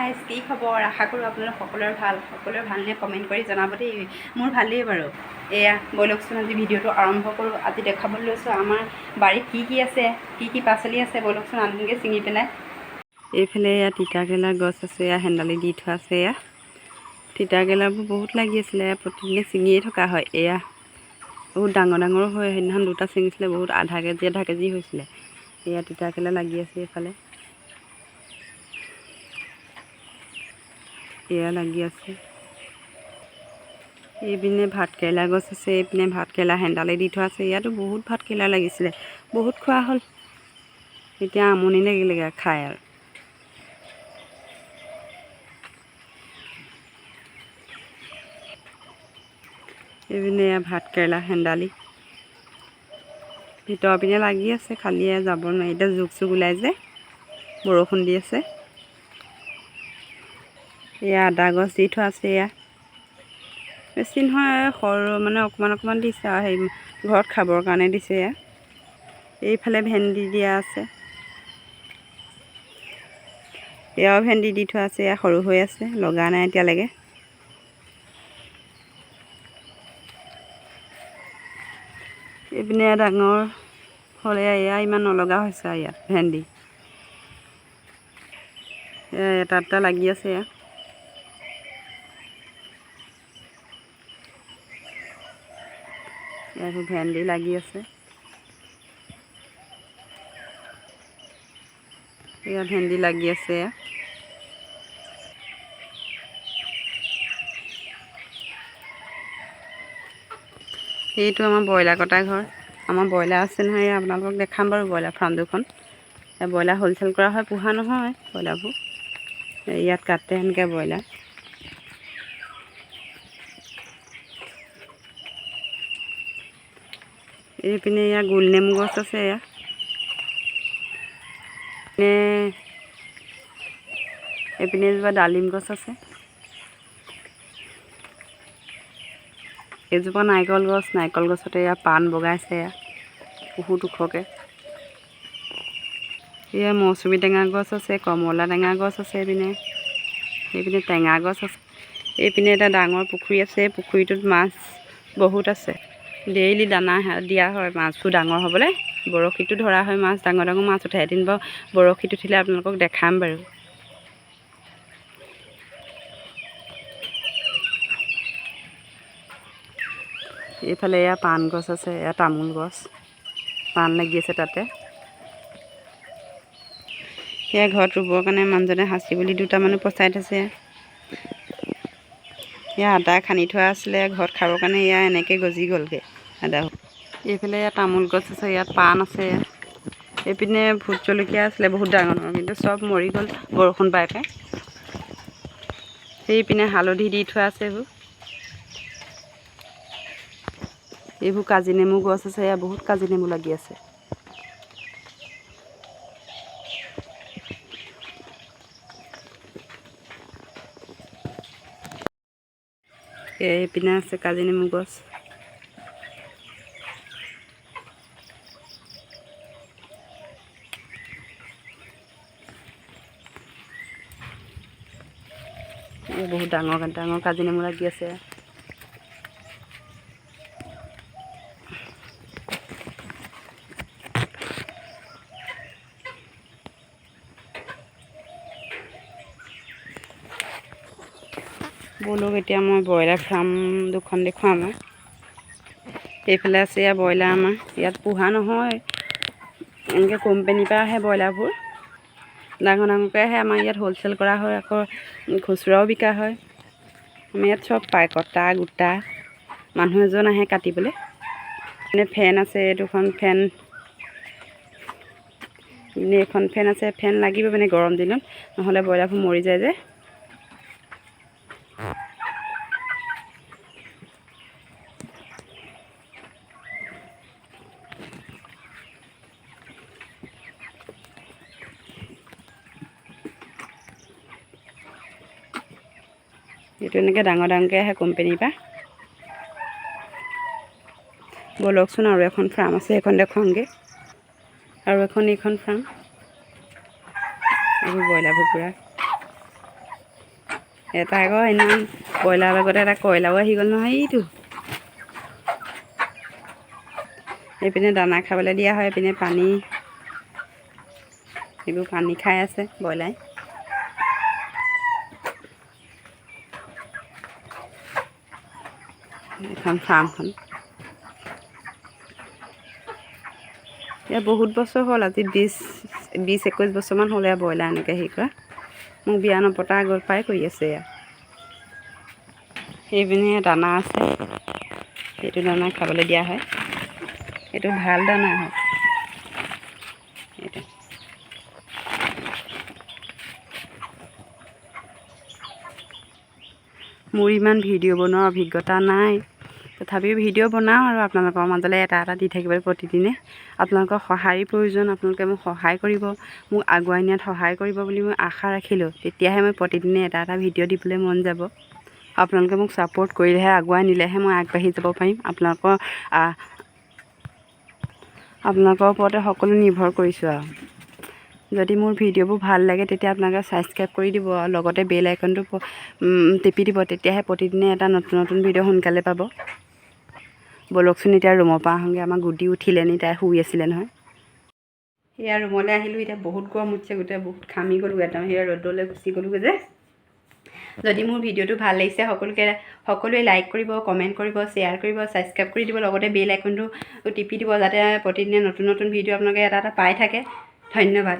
Guys, কি খবৰ? আশা কৰোঁ আপোনালোক সকলোৰে ভাল। সকলোৰে ভালনে? কমেণ্ট কৰি জনাব দেই। মোৰ ভালেই বাৰু। এয়া ব'লকচোন, আজি ভিডিঅ'টো আৰম্ভ কৰোঁ। আজি দেখাবলৈ লৈছোঁ আমাৰ বাৰীত কি কি আছে, কি কি পাচলি আছে। ব'লকচোন, আনোগৈ ছিঙি পেলাই। এইফালে এয়া তিতাকেৰেলা গছ আছে, এয়া হেন্দালি দি থোৱা আছে। এয়া তিতাকেৰেলাবোৰ বহুত লাগি আছিলে, এয়া প্ৰতিদিনে ছিঙিয়ে থকা হয়। এয়া বহুত ডাঙৰ ডাঙৰ হয়। সেইদিনাখন দুটা ছিঙিছিলে, বহুত আধা কেজি আধা কেজি হৈছিলে। এয়া তিতাকেৰেলা লাগি আছে এইফালে, এয়া লাগি আছে। এইপিনে ভাতকেৰেলা গছ আছে, এইপিনে ভাতকেৰেলা হেন্দালি দি থোৱা আছে। ইয়াতো বহুত ভাতকেৰেলা লাগিছিলে, বহুত খোৱা হ'ল, এতিয়া আমনি লাগিলেগৈ খাই আৰু। এইপিনে এয়া ভাতকেৰেলা হেন্দালি ভিতৰৰ পিনে লাগি আছে, খালি যাব নোৱাৰি। এতিয়া জোক চোক ওলাই যে, বৰষুণ দি আছে। এয়া আদা গছ দি থোৱা আছে। এয়া বেছি নহয়, সৰু মানে অকণমান অকণমান দিছে আৰু, সেই ঘৰত খাবৰ কাৰণে দিছে। এয়া এইফালে ভেন্দি দিয়া আছে, এয়াও ভেন্দি দি থোৱা আছে। এয়া সৰু হৈ আছে, লগা নাই এতিয়ালৈকে। এইপিনে ডাঙৰ হ'লে এয়া ইমান নলগা হৈছে আৰু। ইয়াত ভেন্দি এটা এটা লাগি আছে। এয়া এইবোৰ ভেন্দি লাগি আছে। এয়া ভেন্দি লাগি আছে। এয়া এইটো আমাৰ ব্ৰইলাৰ কটা ঘৰ। আমাৰ ব্ৰইলাৰ আছে নহয়, এয়া আপোনালোকক দেখাম বাৰু ব্ৰইলাৰ ফাৰ্ম দুখন। ব্ৰইলাৰ হ'লচেল কৰা হয়, পোহা নহয় ব্ৰইলাৰবোৰ। ইয়াত কাটে সেনেকৈ ব্ৰইলাৰ। এইপিনে এয়া গোল নেমু গছ আছে। এয়া এইপিনে এজোপা ডালিম গছ আছে। এজোপা নাৰিকল গছ, নাৰিকল গছতে এয়া পাণ বগাইছে, এয়া বহুত ওখকৈ। এয়া মৌচুমী টেঙা গছ আছে, কমলা টেঙা গছ আছে এইপিনে। এইপিনে টেঙা গছ আছে। এইপিনে এটা ডাঙৰ পুখুৰী আছে, পুখুৰীটোত মাছ বহুত আছে। ডেইলি দানা দিয়া হয় মাছবোৰ ডাঙৰ হ'বলৈ। বৰশীটো ধৰা হয় মাছ, ডাঙৰ ডাঙৰ মাছ উঠে। এদিন বাৰু বৰশীত উঠিলে আপোনালোকক দেখাম বাৰু। এইফালে এয়া পাণ গছ আছে, এয়া তামোল গছ, পাণ লাগি আছে তাতে। সেয়া ঘৰত ৰুবৰ কাৰণে মানুহজনে সাঁচি বুলি দুটামানো পচাই থৈছে। এয়া আদা খান্দি থোৱা আছিলে ঘৰত খাবৰ কাৰণে, এয়া এনেকৈ গজি গ'লগৈ আদা। এইফালে এয়া তামোল গছ আছে, ইয়াত পাণ আছে। এইপিনে ভোট জলকীয়া আছিলে বহুত ডাঙৰ ডাঙৰ, কিন্তু চব মৰি গ'ল বৰষুণ পাই পাই। সেইপিনে হালধি দি থোৱা আছে। এইবোৰ এইবোৰ কাজি নেমু গছ আছে, এয়া বহুত কাজি নেমু লাগি আছে। এইপিনে আছে কাজি নেমু গছ। বহুত ডাঙৰ ডাঙৰ কাজি নেমু লাগি আছে। ব'লক, এতিয়া মই ব্ৰইলাৰ ফাৰ্ম দুখন দেখুৱাম। আমাৰ এইফালে আছে এয়া ব্ৰইলাৰ। আমাৰ ইয়াত পোহা নহয়, এনেকৈ কোম্পেনীৰ পৰা আহে ব্ৰইলাৰবোৰ, ডাঙৰ ডাঙৰকৈ আহে। আমাৰ ইয়াত হ'লচেল কৰা হয়, আকৌ খুচুৰাও বিকা হয়। আমাৰ ইয়াত চব পায়, কটা গোটা। মানুহ এজন আহে কাটিবলৈ। এনে ফেন আছে, দুখন ফেন, এনে এখন ফেন আছে। ফেন লাগিব মানে গৰম দিনত, নহ'লে ব্ৰইলাৰবোৰ মৰি যায় যে। এইটো এনেকৈ ডাঙৰ ডাঙৰকৈ আহে কোম্পেনীৰ পৰা। ব'লকচোন, আৰু এখন ফাৰ্ম আছে, সেইখন দেখুৱাওঁগৈ। আৰু এখন এইখন ফাৰ্ম, এইবোৰ ব্ৰইলাৰবোৰ পূৰা। এটা আকৌ সেইদিনাখন ব্ৰইলাৰ লগতে এটা কয়লাও আহি গ'ল নহয় এইটো। এইপিনে দানা খাবলৈ দিয়া হয়, এইপিনে পানী, এইবোৰ পানী খাই আছে ব্ৰইলাৰে। এখন ফাৰ্মখন ইয়াত বহুত বছৰ হ'ল, আজি 20-21 বছৰমান হ'ল এয়া ব্ৰইলাৰ এনেকৈ হেৰি কৰা। মোক বিয়া নপতা আগৰ পৰাই কৰি আছে এয়া। সেইপিনে দানা আছে, সেইটো দানা খাবলৈ দিয়া হয়, এইটো ভাল দানা হয় এইটো। মোৰ ইমান ভিডিঅ' বনোৱাৰ অভিজ্ঞতা নাই, তথাপিও ভিডিঅ' বনাওঁ আৰু আপোনালোকৰ মাজলৈ এটা এটা দি থাকিবলৈ প্ৰতিদিনে। আপোনালোকৰ সঁহাৰিৰ প্ৰয়োজন, আপোনালোকে মোক সহায় কৰিব, মোক আগুৱাই নিয়াত সহায় কৰিব বুলি মই আশা ৰাখিলোঁ। তেতিয়াহে মই প্ৰতিদিনে এটা এটা ভিডিঅ' দিবলৈ মন যাব। আপোনালোকে মোক ছাপোৰ্ট কৰিলেহে, আগুৱাই নিলেহে মই আগবাঢ়ি যাব পাৰিম। আপোনালোকৰ ওপৰতে সকলো নিৰ্ভৰ কৰিছোঁ আৰু। যদি মোৰ ভিডিঅ'বোৰ ভাল লাগে তেতিয়া আপোনালোকে ছাবস্ক্ৰাইব কৰি দিব আৰু লগতে বেল আইকনটো টিপি দিব, তেতিয়াহে প্ৰতিদিনে এটা নতুন নতুন ভিডিঅ' সোনকালে পাব। ব'লকচোন এতিয়া ৰুমৰ পৰা আহোঁগৈ, আমাৰ গুডি উঠিলে নি, তাই শুই আছিলে নহয়। সেয়া ৰুমলৈ আহিলোঁ, এতিয়া বহুত গৰম উঠিছে, গোটেই বহুত ঘামি গ'লোগৈ একদম। সেয়া ৰ'দলৈ গুচি গ'লোগৈ যে। যদি মোৰ ভিডিঅ'টো ভাল লাগিছে সকলোৱে লাইক কৰিব, কমেণ্ট কৰিব, শ্বেয়াৰ কৰিব, ছাবস্ক্ৰাইব কৰি দিব, লগতে বেল আইকনটো টিপি দিব, যাতে প্ৰতিদিনে নতুন নতুন ভিডিঅ' আপোনালোকে এটা এটা পাই থাকে। ধন্যবাদ।